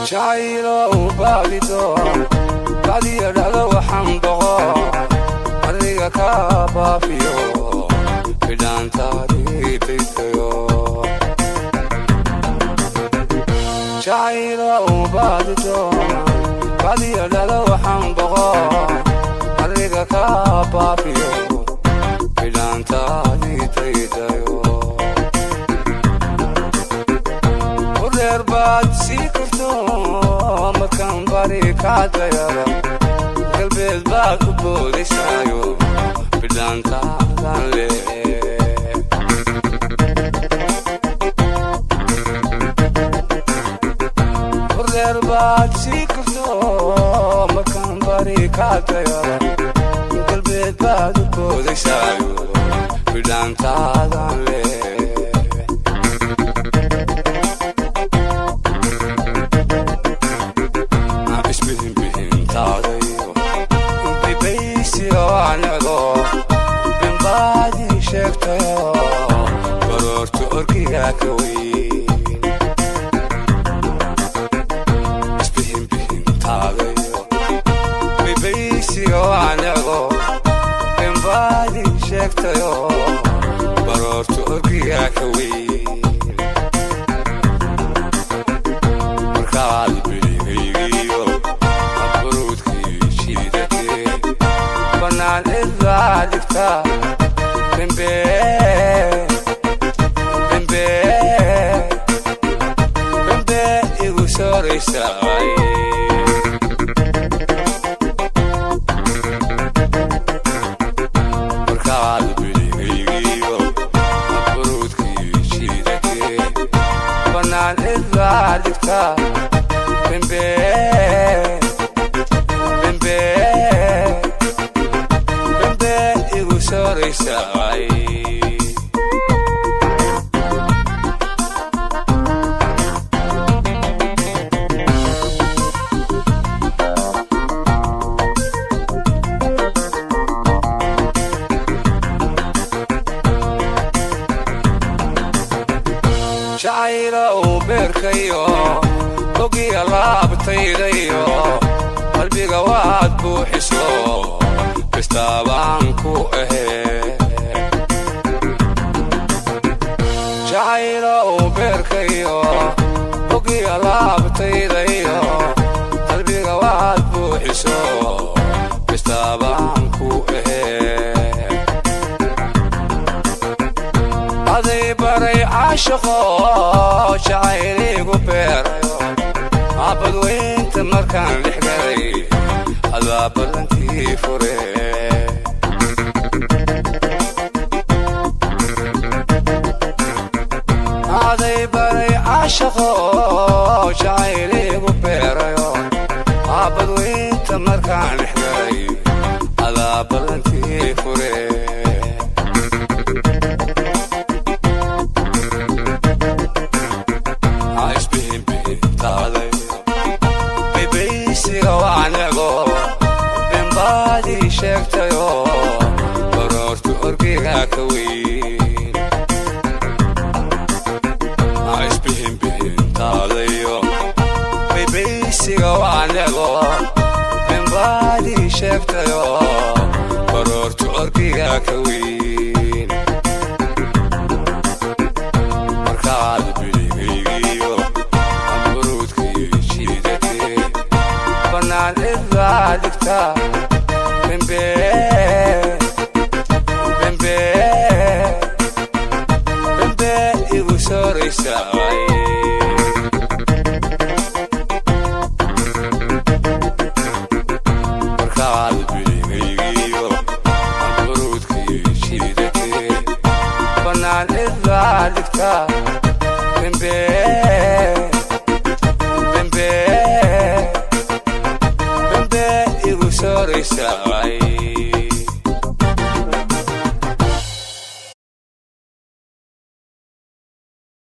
Jacaylo u baadido bacdiya dhalo waxaan boqo adiga ka baafiyo bidhaantaadii daydayo. Jacaylo u baadido bacdiya dhalo waxaan boqo adiga ka baafiyo bidhaantaadii daydayo. Ureer baad sii karto markaan bari kaadayada galbeed baad u boodaysayo bidhaantaadan le. Ureer baad sii karto markaan bari kaadayada galbeed baad u boodaysayo bidhaantaadan le. Isbihinbihintaadayo baybaysiga anigoo binbaadii sheegtayo baroorta orgiga ka weyn. Isbihinbihintaadayo baybaysiga anigoo binbaadii sheegtayo baroorta orgiga ka weyn. Markaad biligaygiyo aburuudkii jiidatee bannaan cidlaa dhigta bembe bembe bembe igu sooraysaay. Markaad biligaygiyo aburuudkii jiidatee bannaan cidlaa dhigta bembe bembe bembe igu sooraysaay. Jacayla uu beerkayo bogiga laabtaydayo qalbiga waad buuxiso bistaabaan ku ahee. Jacayla uu beerkayo bogiga laabtaydayo qalbiga waad buuxiso bistaabaan ku ahee. Aday baray caashaqo jacayligu beerayo abadweynta markaan dhex galay adaa ballantii fure. Aday baray caashaqo jacayligu beerayo abadweynta markaan dhex galay adaa ballantii fure. Baybaysiga waanigo binbaadii sheegtayo baroorta orgiga ka weyn. Isbihinbihintaadayo baybaysiga waanigo binbaadii sheegtayo baroorta orgiga ka weyn. Markaad biligaygiyo aburuudkii jiidatee bannaan cidlaa dhigta bembe bembe bembe igu sooraysaay. Markaad biligaygiyo aburuudkii jiidatee bannaan cidlaa dhigta bembe bembe bembe igu sooraysaay.